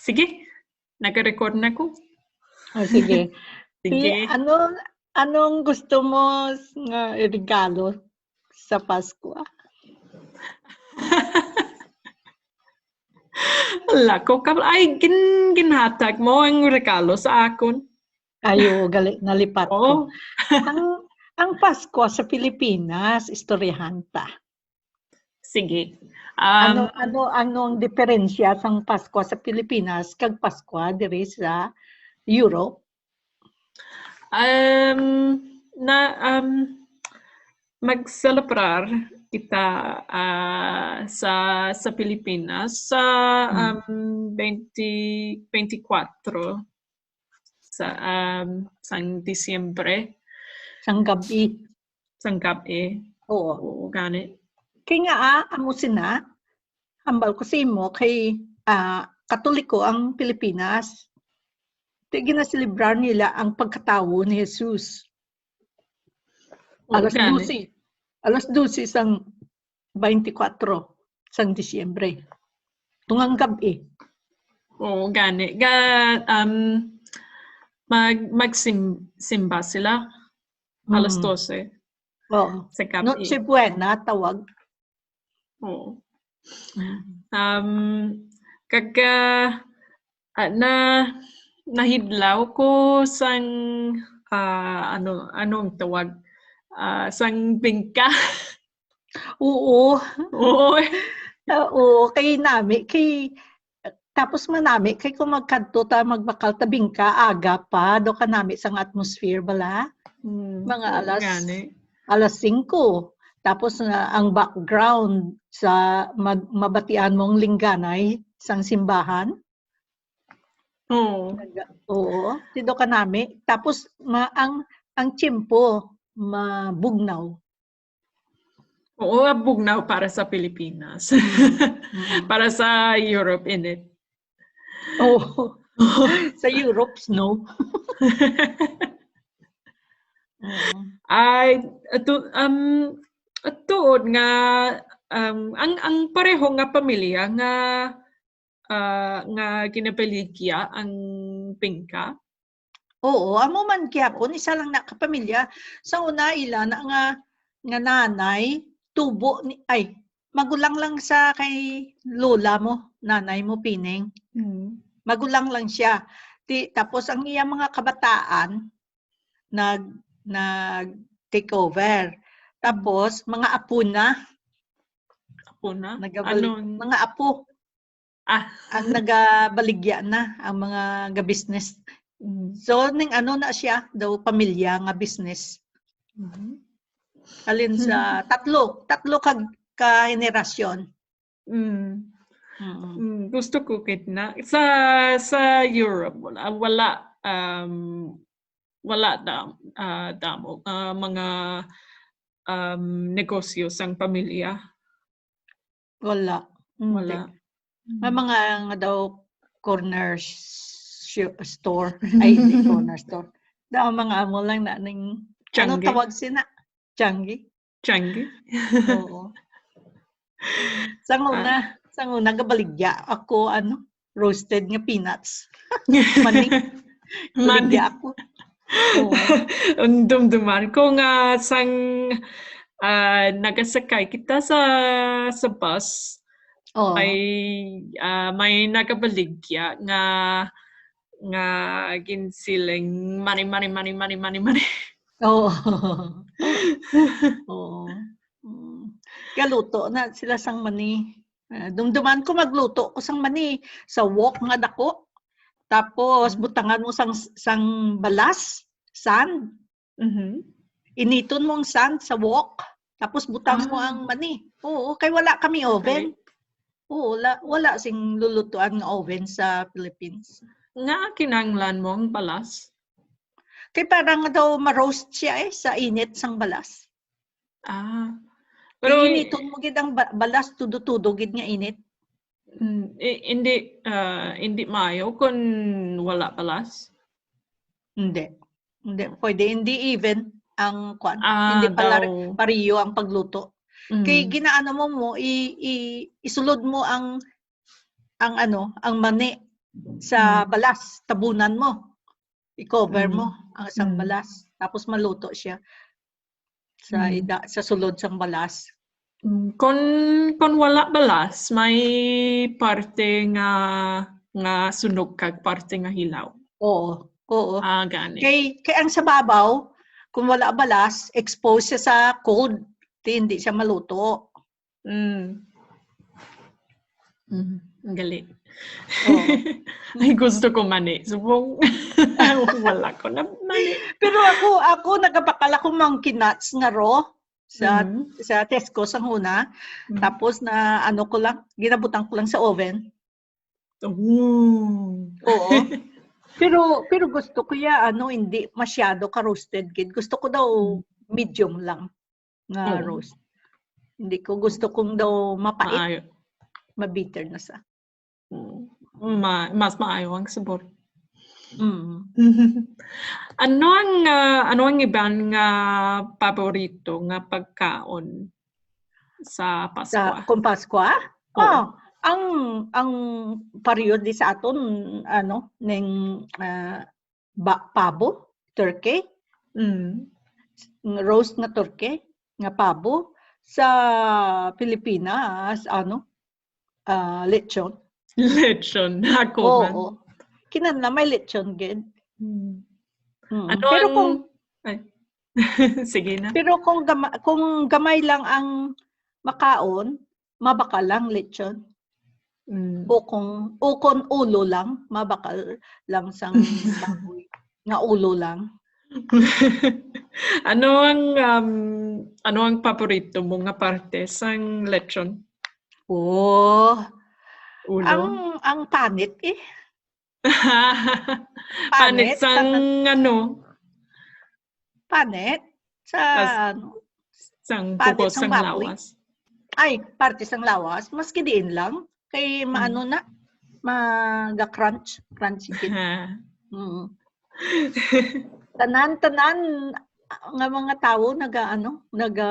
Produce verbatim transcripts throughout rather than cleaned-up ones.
Sige, nag-record na ko. Oh, sige. Sige. Ano, anong gusto mo s- nga regalo sa Pasko? Ala ko, kab- ay, gin, ginhatag mo ang regalo sa akon. Ayo, gali, nalipat ko. Oh, Ang, ang Pasko sa Pilipinas, istoryahan ta. Sige. Ano, Um, ano, ano ang diferensya sang Pasko sa Pilipinas kag Pasko diri sa Europe? um, na um, magselebrar kita ah, sa sa Pilipinas sa Mm. um, twenty twenty-four sa um, sang Disyembre, Sang gabi. Sang gabi. Oo. Oo, gani. Kay nga, ah, amo sina, hambal ko sa imo, kay ah, Katoliko ang Pilipinas. Di ginaselebrar nila ang pagkatawo ni Jesus. Oo, Alas gani. dose. Alas dose sang twenty-four sang Disyembre. Tungang gabi. Oo, gani. Ga, um, mag, magsimba sila alas Mm. dose Oo. sa gabi. Noche Buena, tawag. Oo. Mm. Um, kag ah, ah, na nahidlaw ko sang ah, ano anong tawag ah, sang bingka. Oo. Oo. Oo, kay nami, kay tapos manami kay kung magkadto ta magbakal ta bingka aga pa do kanami sang atmosphere bala. Mm, Mga oo, alas gani. alas singko. Tapos na ang background sa mag, mabatian mong lingganay sang simbahan. Oo. Naga- Oo, tido kanami. Tapos ma, ang ang tiyempo mabugnaw. Oo, bugnaw para sa Pilipinas. Mm. Para sa Europe, init. Oh, sa Europe, snow. Oo. Ay, ato, um, tuod nga um, ang ang pareho nga pamilya nga ah, nga ginabaligya ang bingka. Oo, amo man gyapon, isa lang na ka pamilya. Sa una, ila na nga, nga nanay, tubo ni, ay, magulang lang sa kay lola mo, nanay mo, Pining. Mm. Magulang lang siya. Ti, tapos ang iya mga kabataan, nag, nag take over. Tapos, mga apo na, Apo na? nagabalik, Anong, mga apo, ah, ang nagabaligya na, ang mga ga-business. mm, So, ning ano na siya, daw pamilya nga business. mhm. Alin sa tatlo, tatlo ka, ka henerasyon. Mm. Mm. Mm, gusto ko gid na sa sa Europe wala wala um wala da, ah, damo ah, mga um negosyo sang pamilya. Wala. Hindi. Wala. May mga nga daw corner sh- store. Ay, hindi corner store. Daw mga amo lang na ning, ano Changi. Tawag sina? Changi? Changi. Oo. Sang Ah. una, sang una gabaligya ako, ano, roasted nga peanuts. Mani. Mani. Baligya ako. Oo. Ang dumduman ko nga sang ah, nagasakay kita sa sa bus, Oo. may ah, may nagabaligya nga nga ginsiling mani mani mani mani mani mani. Oo. Oo. Mm. Galuto na sila sang mani. Ah, dumduman ko magluto ko sang mani sa wok nga dako. Tapos Mm. butangan mo sang sang balas, sand. Mhm. Initon mo ang sand sa wok. Tapos butang mo Ah. ang mani. Oo, kay wala kami oven. Oo, la, wala sing lulutuan nga oven sa Philippines. Nga kinahanglan mo ang balas? Kay parang daw ma-roast siya eh sa init sang balas. Ah. Pero Pero initon mo gid ang ba- balas, tudo-tudo gid nga init. mm, i- hindi ah, hindi maayo kung wala balas. Hindi. Hindi pwede. Hindi even ang kwan. Ah, Hindi pala daw. Pariyo ang pagluto. Kay Mm. ginaano mo mo, i, i, isulod mo ang ang ano, ang mani sa Mm. balas, tabunan mo. I-cover Mm. mo ang isang Mm. balas. Tapos maluto siya sa Mm. ida, sa sulod sang balas. Mm, kon, kon wala balas, may parte nga, nga sunog kag parte nga hilaw. Oo, oo. Ah, gani. Kay, kay ang sa babaw, kung wala balas, exposed siya sa cold, di, hindi siya maluto. Mm. Mm, ang gali. Oo. Ay, gusto ko mani. Subong, wala ko na mani. Pero ako, ako nagabakal ako monkey nuts nga raw sa, Mhm. sa Tesco sang una. Mm. Tapos na ano ko lang, ginabutang ko lang sa oven. Oh. Oo. Pero, pero gusto ko ya, ano, hindi masyado ka roasted gid. Gusto ko daw Mm. medium lang nga Oo. roast. Hindi ko gusto kung daw mapait, Maayo. mabitter na sa. Mm. Ma-, mas maayo ang sabor. Mm. Ano ang, ah, ano ang iban nga paborito nga pagkaon sa Sa, Paskwa? kung Paskwa? Oo. Oh, ang, ang pareho di sa aton, ano, ning, ah, ba-, pabo, turkey, Mm. roast nga turkey, nga pabo, sa Pilipinas, ano, ah, lechon. Lechon, ako man. Oo. Kinahanglan may lechon gid. Mm. Mm. Ano Pero ang, kung ay. Sige na. Pero kung gama-, kung gamay lang ang makaon, mabakal lang lechon. Mm. O kung, o kung ulo lang, mabakal lang sang baboy. Nga ulo lang. Ano ang, um, ano ang paborito mo nga parte sang lechon? Oh, Ulo? ang, ang panit eh. Panit Panit, sang panit. Ano? Panit sa, As-, ano, sang panit bukod sang sang baboy. Lawas. Ay, parte sang lawas, maski diin lang. Kay Mm. maano na, maga-crunch, crunchy gid. Ha. Mm. Tanan, tanan nga mga tawo naga, ano, naga,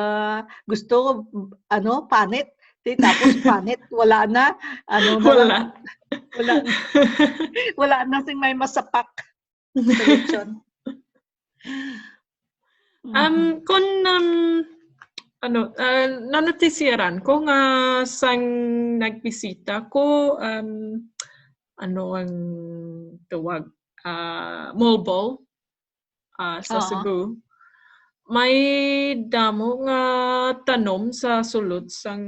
gusto, ano, panit. Di, tapos panit, wala na, ano na lang, Wala. wala na. Wala na sing may masapak sa lechon. Um, Mhm. Kung, um, ano, ah, nanotisiyaran ko nga sang nagbisita ko, um, ano ang tawag, ah, Molbol, ah, sa Oo. Cebu. May damo nga tanom sa sulod sang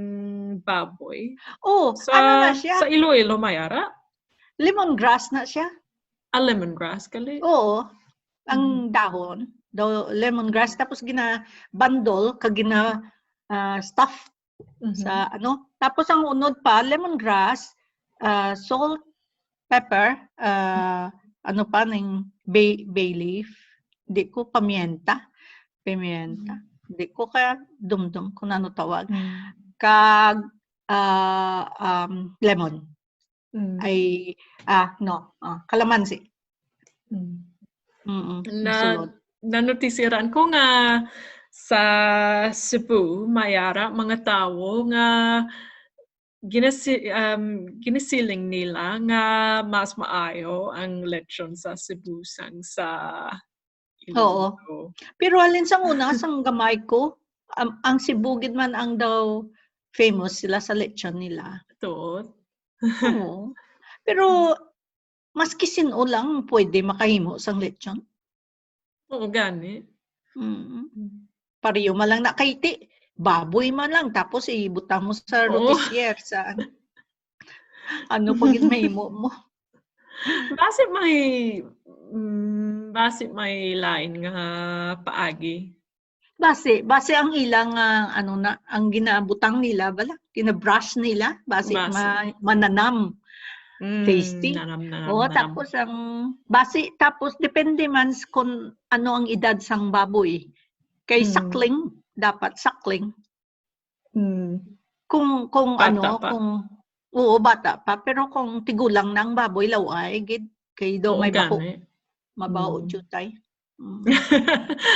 baboy. Oh, Sa, ano na siya? Sa Iloilo, may ara? Lemongrass na siya. Ah, lemongrass, gali? Oo. Ang Mhm. dahon, daw lemongrass, tapos gina-bundle, kag gina, ah, stuff Mhm. sa, ano. Tapos ang unod pa, lemongrass, ah, salt, pepper, ah, ano pa, ning bay, bay leaf. Di ko, pimienta. Pimienta. Mm. Di ko ka dumdum kung ano tawag. Mm. Kag, ah, um, lemon. Mm. Ay, ah, no, ah, kalamansi. Mm. Mm-mm, Na, sulod. Nanotisiran ko nga sa Cebu, may ara mga tawo nga ginasi-, um, ginasiling nila nga mas maayo ang lechon sa Cebu sang sa Oo. Iloilo. Pero halin sang una, sang gamay ko, ang, ang Cebu gid man ang daw famous sila sa lechon nila. Tuod. Oo. Pero maski sin-o lang pwede makahimo sang lechon. Oo, gani. Mm. Mm. Pareho man lang na kay ti, baboy man lang, tapos ibutang mo sa Oo. rôtisserie, sa ano, ano pa gid mahimo mo. Basi may, mm, basi may lain nga paagi. Basi, basi ang ilang, ah, ano na, ang ginabutang nila, bala, ginabrush nila, basi Basi. ma-, mananam. Mm, Tasty. Nanam, nanam, Oo, nanam. Tapos ang, basi, tapos depende man s-, kung ano ang edad sang baboy. Kay Mm. Suckling, dapat suckling. Mm. Kung, kung Bata ano, pa. Kung, oo, bata pa. Pero kung tigulang na ang baboy, law-ay gid. Kay daw Oo, may baho. gani. Mabaho Mm. jutay. Mm.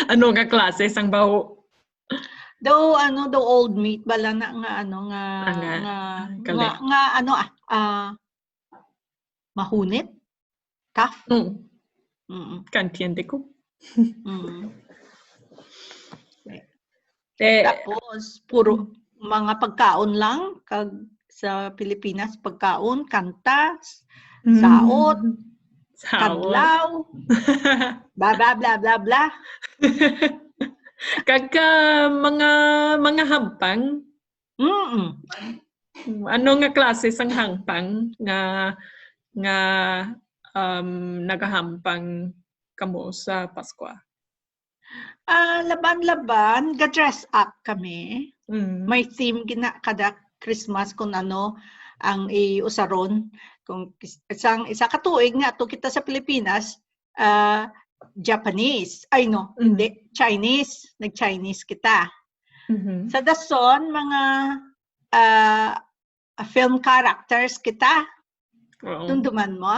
Ano nga klase sang baho? Daw, ano, daw old meat, bala na nga, ano, nga, Ah, nga. nga, Ah, kali. nga, nga, ano, ah, ah, Mahunit? Tough? Mm. Mm. Kantiende ko. Mm. Eh, Tapos, puro mga pagkaon lang kag sa Pilipinas, pagkaon, kanta, saot, mm, saot. Kadlaw, bla bla bla bla bla. Kag ka mga mga hampang, Mm. ano nga klase sang hampang nga nga um, nagahampang kamo sa Paskwa? Ah, laban-laban, ga-dress up kami. Mm. May theme gina kada Christmas kung ano ang iusaron. Kung kis- isang isa ka tuig nga to kita sa Pilipinas, ah, Japanese. Ay no, Mhm. hindi, Chinese. Nag-Chinese kita. Mhm. Sa dason, mga ah, film characters kita. Oo. Tumduman mo?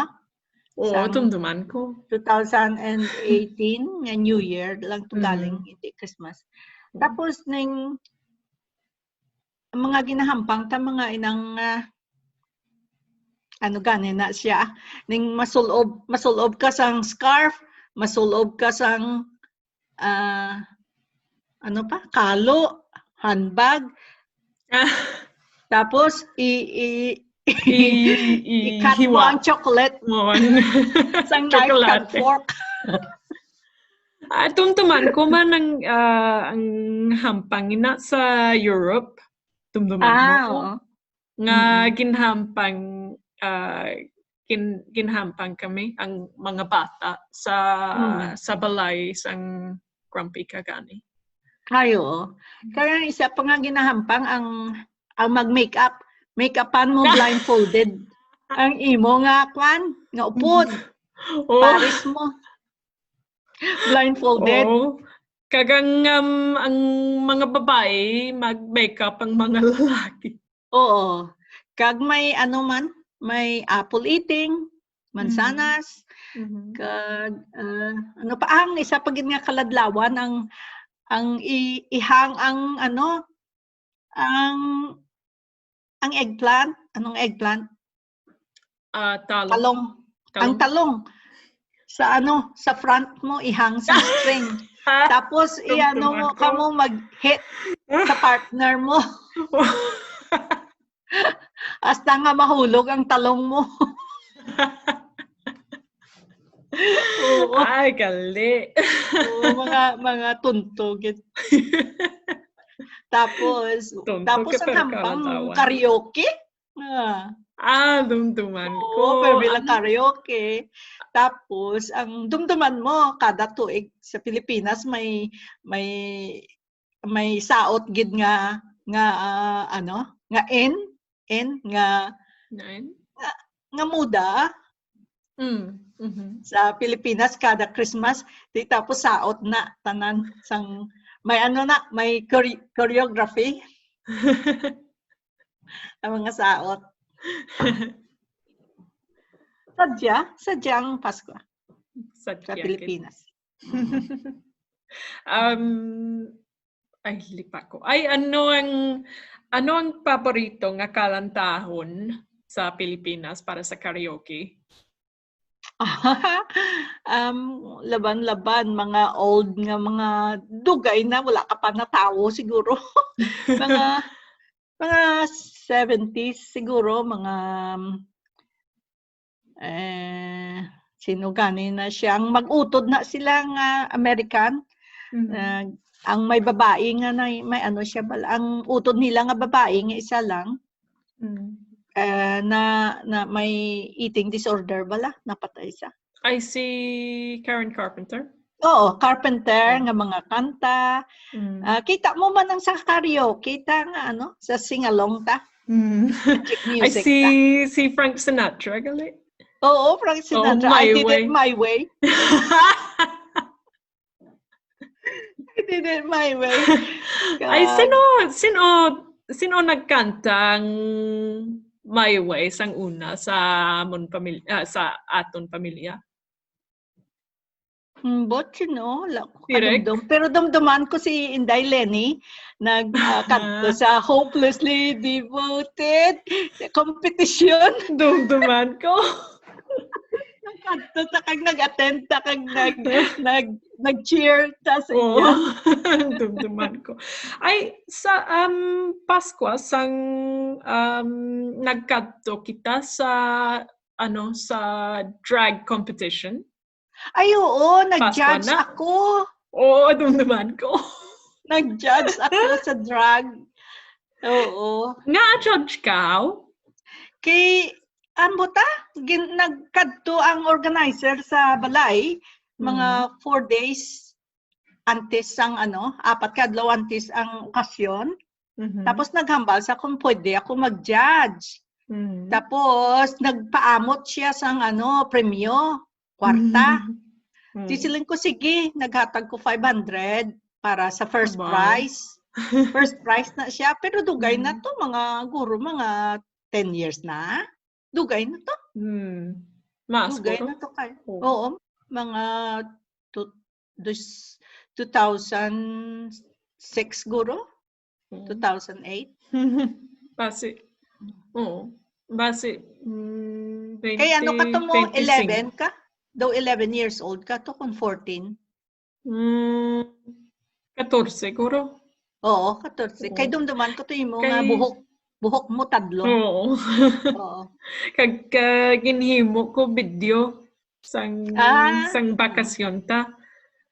Oo, Sang tumduman ko. two thousand eighteen nga New Year lang to Mhm. galing, hindi Christmas. Tapos ning ang mga ginahampang ta mga inang ah, ano gani na siya, ning masulob masulob ka sang scarf, masulob ka sang ah, ano pa, kalo, handbag. Ah, Tapos i i i- i-cut mo ihiwa ang chocolate mo. Sang knife kag Chocolate. Fork. Ah, tumtuman ko man ang ah, ang hampang ina sa Europe. Tumtuman mo Ah, ko oo. Nga Mm. ginhampang ah, gin, ginhampang kami ang mga bata sa Mm. sa balay sang grumpy ka gani. Ay, oo. Kaya ang isa pa nga ginahampang ang ang mag-makeup. Make-upan mo blindfolded. Ang imo nga kwan, nga upod, Oh, pares mo. Blindfolded. Oh. Kag ang, um, ang mga babae, mag-makeup ang mga lalaki. Oo. Kag may ano man, may apple eating, mansanas, Mhm. kag ah, ano pa ang isa pa gid nga kaladlawan ang ang i- ihang ang ano ang ang eggplant, anong eggplant? Ah, talong. Talong. Ang Talong. Talong sa ano, sa front mo ihang sa string. Tapos iano mo Tumtuman ko. Kamo mag-hit sa partner mo. Hasta nga mahulog ang talong mo. Oo. Ay, gali. Oo, mga mga tunto gid. Tapos Tunto tapos ka ang pero hampang kaladawan. Karaoke. Ah. Ah, dumduman ko. Oo, pero bilang Ano? Karaoke. Tapos ang dumduman mo kada tuig sa Pilipinas may may may saot gid nga nga ah, ano, nga in in nga Nine? nga muda Mm. Mhm. sa Pilipinas kada Christmas, di tapos saot na tanan sang may ano na, may chore- choreography ang mga saot. Sadya, sadya ang Pasko Sa sa Jacket. Pilipinas. Um, ay, lipa ko. Ay, ano ang ano ang paborito nga kalantahon sa Pilipinas para sa karaoke? um, laban-laban, mga old nga mga dugay na, wala ka pa natawo siguro. mga mga seventies siguro, mga eh, sino gani na siya? Ang mag-utod na sila nga American. Mhm. Ah, ang may babae nga na, may ano siya, bal- ang utod nila nga babae nga isa lang. Mm. Eh, na, na may eating disorder bala, napatay siya. Ay, si Karen Carpenter? Oo, Carpenter Oo. nga mga kanta. Mm. Ah, kita mo man ang sa karaoke ta nga ano, sa sing-along ta. Mm. Magic Ay, music si ta. si Frank Sinatra, gali? Oo, Frank Oh, Sinatra. My I did Way. It my way. I did it my way. Ay, Kag- sino, sino, sino nagkantang My Way sang una sa amon pamilya, ah, sa aton pamilya? Hmm, bot sino? Wala ko Direk? kadumdum. Pero dumduman ko si Inday Lenny nag ah, kadto sa Hopelessly Devoted competition. Dumduman ko. Nagkadto ta kag nag-attend ta kag nag, nag, nag-cheer ta sa Oo. iya. Dumduman ko. Ay, sa, um, Pascua, sang, um, nagkadto kita sa, ano, sa drag competition. Ay, oo, nag-judge na? ako. Oo, dumduman ko. Nag-judge ako sa drag. Oo. Nga judge ka? Kay, ambot ta, gin, nagkadto ang organizer sa balay, mga Mm. four days antes ang ano, apat ka adlaw antes ang okasyon. Mhm. Tapos naghambal sa kung pwede ako mag-judge. Mhm. Tapos nagpaamot siya sang ano, premyo, kwarta. Mhm. Di siling ko, sige, naghatag ko five hundred para sa first Wow. prize. First prize na siya, pero dugay na Mhm. to, mga guro, mga ten years na. Dugay na to. Hmm. Mas Dugay guro? na to kay. Oo. Oo, mga two, dus, two thousand six guro? Mm. two thousand eight? Basi. Oo. Basi, mm, Kay ano ka to mo, twenty, twenty-five. eleven ka? Daw eleven years old ka to kung fourteen. Mm, katorse, guro. Oo, katorse. Kay Oo. Dumduman ko to imo nga Kay buhok, buhok mo tadlo. Oo. Oo. Kag, kag ginhimo ko video sang, Ah. sang bakasyon ta.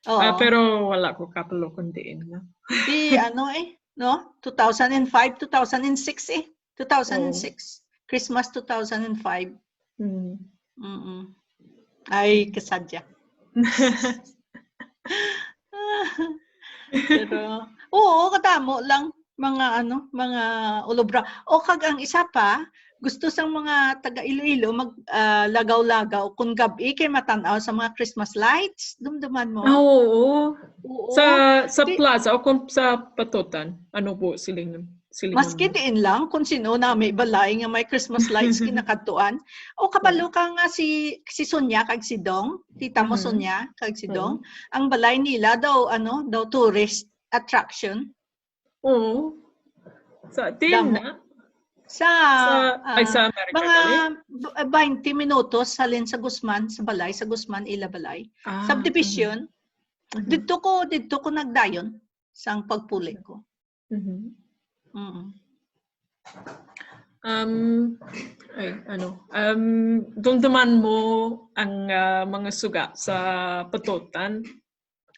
Oo. Ah, pero wala ko kabalo kung diin na. Di ano eh, no? two thousand and five, two thousand and six eh. two thousand and six. Christmas two thousand and five. Mm. Mm-mm. Ay, kasadya. Pero, oo, kadamo lang mga ano, mga ulobra. O kag ang isa pa, gusto sang mga taga Iloilo mag, ah, lagaw-lagaw kung gab-i kay matan-aw sa mga Christmas lights. Dumduman mo? Ah, oo. Oo. Sa, sa Di- plaza o kung sa Patutan, ano po siling, siling Maski diin lang kung sino na may balay nga may Christmas lights kinakadtuan. O kabalo ka nga si, si Sonia kag si Dong, tita mo Mhm. Sonia kag si Oo. Dong, ang balay nila daw, ano, daw tourist attraction. Oo. Sa atin Damo. na. Sa, Sa, ay, ah, sa America mga kali? b-, twenty minutos halin sa Guzman, sa balay, sa Guzman, ila balay. Ah, Subdivision. mhm. Mhm. Didto ko, didto ko nagdayon sang pagpuli ko. Mhm. Mm. Um, ay, ano, um, dumduman mo ang, ah, mga suga sa Patutan.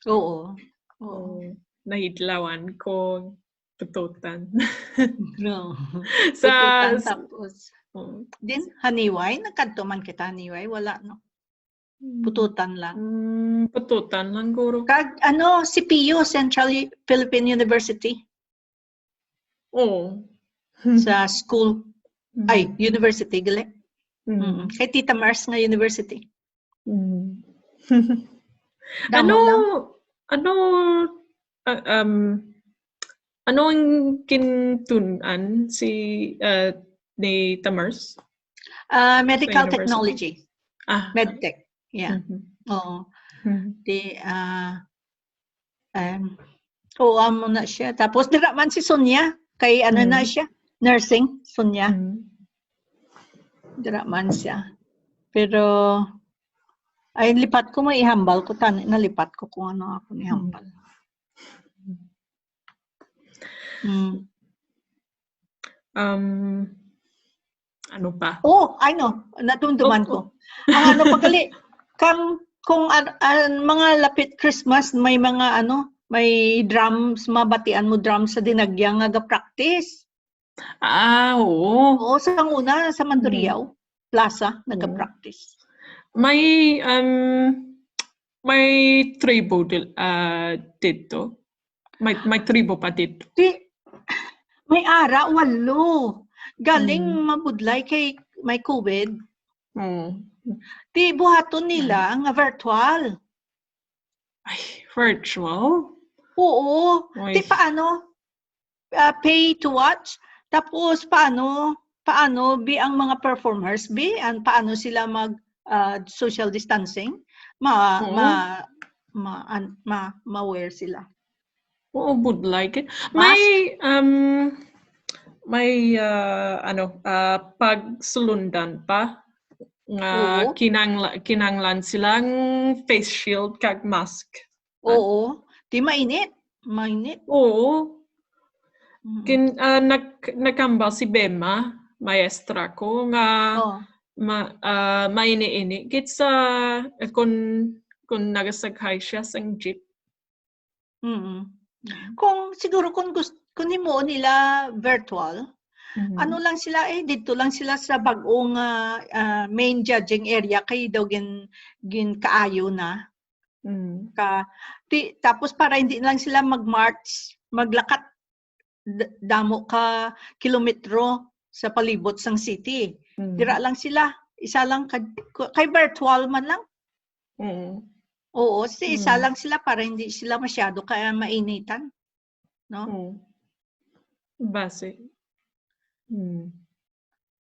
Oo. Oo. O, nahidlawan ko Patutan. No. Sa, Patutan, sa, tapos, oo. Din, Haniway, nagkadto man kita Haniway, wala, no? Hmm. Patutan lang. Mm, Patutan lang, guro. Kag, ano, C P U, Central U-, Philippine University, Oo. sa school, Mm. ay, university, gali. Mm. Mm. Kay Tita Mars nga university. Mm. Damo Ano, lang. Ano, ah, um, ano ang gintun-an si, ah, ni Tamars? Ah, medical Sa university? Technology. Ah. Medtech. Yeah. Mhm. Oo. Mhm. Di, ah, um, oo, amo na siya. Tapos, dira man si Sonia. Kay ano na Mm. siya? Nursing, Sonia. Mm. Dira man siya. Pero, ay, lipat ko, may ihambal ko. Tani, nalipat ko kung ano ako nihambal. Mm. Um, ano pa? Oh, I know. Natumduman Oh, ko. Ang ano pa gali, kang, kung an, an, mga lapit Christmas, may mga ano, may drums, mabatian mo drums sa Dinagyang nga ga-practice. Ah, oo. Oo, sa una, sa Mandurriao Mm. Plaza, Oo. nag-practice. May, um, may tribo dil-, ah, dito. May, may tribo pa dito. Di, may ara, walo. Galing Mm. mabudlay kay may COVID. Oo. Di buhaton nila nga virtual. Ay, virtual? Oo. Uy. Di paano? Ah, pay to watch? Tapos paano, paano bi ang mga performers bi? An, paano sila mag, ah, social distancing? Ma, Oo. ma, ma, an, ma, ma-wear sila. Oo, budlay kay. Mask? May, um, may, ah, ano, ah, pagsulundan pa. nga Oo. kinangla-, kinanglan silang face shield kag mask. Oo. Di mainit. Mainit. Oo. Mm. Kin, ah, nag-, naghambal si Bema, maestra ko, nga Oh. ma-, ah, maini-ini gid sa, eh, kun, kun nagasakay siya sang jeep. Mm. Kung siguro kung gust-, kung himuon nila virtual, Mhm. ano lang sila eh, dito lang sila sa bag-ong, ah, ah, main judging area kay daw gin, gin kaayo na. Mm. Ka, ti, tapos para hindi lang sila mag-march, maglakat d-, damo ka kilometro sa palibot sang city. Mm. Dira lang sila, isa lang ka, kay virtual man lang. Mm. Oo, si isa Mm. lang sila para hindi sila masyado ka mainitan, no? Mm. Base. Mm.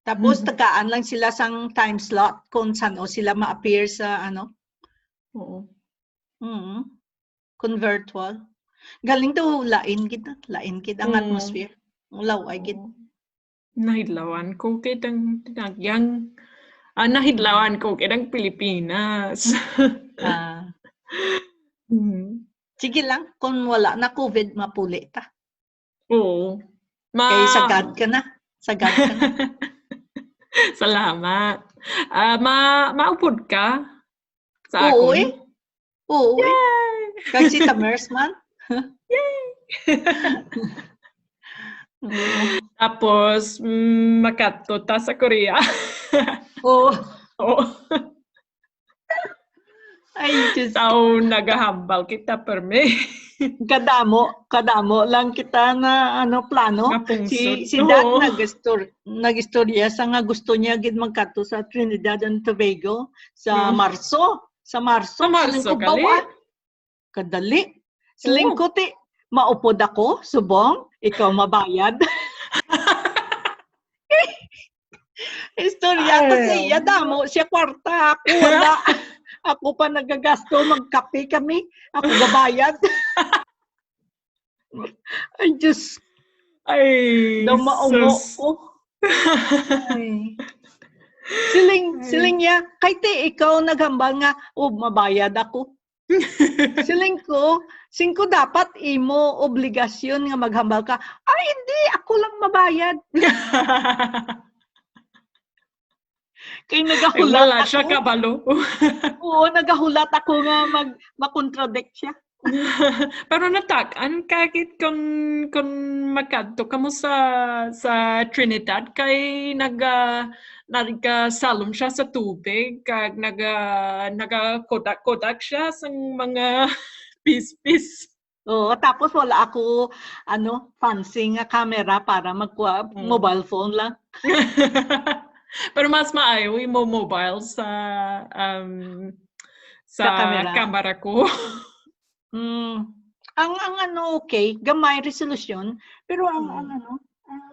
Tapos tagaan lang sila sang time slot kung saan o sila ma-appear sa ano. Oo. Mm. Kung virtual. Galing daw lain gid, lain gid ang Mm. atmosphere. Ang laway gid. Oo. Nahidlawan ko kay ang tinagyang, ah, nahidlawan ko kay ang Pilipinas. Ah, Mm. sige lang, kung wala na covid, mapuli ta. Oo. Ma- Kay sagad ka na. Sagad ka na. Salamat. Ah, ma-, maupod ka sa Oo, akon? eh. Oo, eh. Yay! Kag si Tamers man. Yay! Oo. Tapos, mm, makadto ta sa Korea. Oo. Oo. Ay, Diyos. So, nagahambal kita, permi. Kadamo, kadamo lang kita na, ano, plano. Nga pungsod. Si, si Dad Oo. nag-istor-, nag-istorya sa nga gusto niya gid magkadto sa Trinidad and Tobago sa Mm. Marso. Sa Marso. Sa Marso, Siling ko, "Baw, kali? ah, kadali." Siling Oo. ko, "Ti, maupod ako, subong ikaw mabayad." Istorya to Ay. siya, damo siya kwarta. Ako wala. Ako pa nagagasto, magkape kami. Ako gabayad. Ay, Diyos. Ay, Daw maungo sus. ko. Ay. Siling, Ay. siling niya, "Kay ti ikaw naghambal nga, o, mabayad ako." Siling ko, singko dapat imo obligasyon nga maghambal ka. "Ay, hindi, ako lang mabayad." Kay Ay, nagahulat wala ako. Siya kabalo. Oo, nagahulat ako nga mag, makontradict siya. Pero natak-an ka gid kung, kung makadto kamo sa, sa Trinidad kay naga-, nagasalom siya sa tubig kag naga-, nagakodak-kodak siya sang mga pispis. Oo, tapos wala ako, ano, fancy nga camera para magkuha, Mm. mobile phone lang. Pero mas maayo imo mobile sa, um, Sa sa camera. Camera ko. Mm. Ang, ang ano, okay, gamay resolution, pero ang, Mm. ang ano, ang,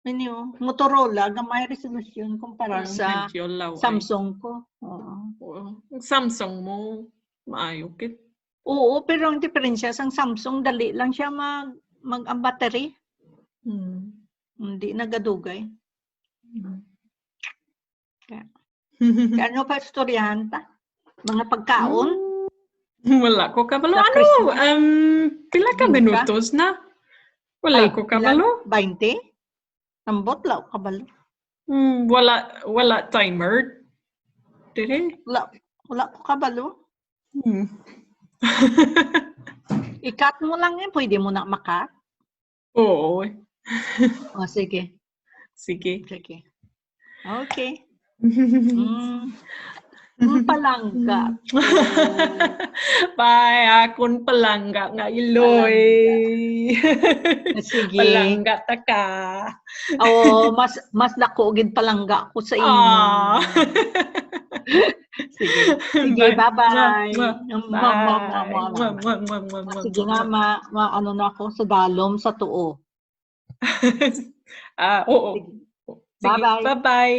ano, Motorola, gamay resolution kumpara Mm, sa medyo law ay. Samsung ko. Oo. Oo. Ang Samsung mo, maayo gid. Oo, pero ang diferensya sang Samsung, dali lang siya mag, mag, ang battery. Mm. Hindi nagadugay. Mm. Kaya, kaya ano pa istoryahan ta? Mga pagkaon? Mm. Wala ko kabalo. Sa Ano? Christmas? Um, pila ka Bingka? minutos na? Wala Ay, ko pila kabalo. na? Bainte? Ambot, wala ko kabalo. Hmm, wala, wala timer. Dire. Wala, wala ko kabalo. Hmm. I-cut mo lang yan. Pwede mo na ma-cut. Oo. O, sige. Sige. Sige. Okay. Mm. Mm, palangga. Bye, akon palangga nga iloy. Sige. Palangga ta ka. Oo, mas, mas dako gid palangga ko sa inyo. Ah. Sige. Sige, bye-bye. Mwah, mwah. Mwah, mwah, mwah, Bye. mwah, mwah. Mwah, mwah, mwah, mwah, mwah, Sige mwah, nga, mwah. ma, ma, ano na ako, sa dalom, sa tuo. Ah, oo. Sige. Sige, Bye-bye. Bye-bye.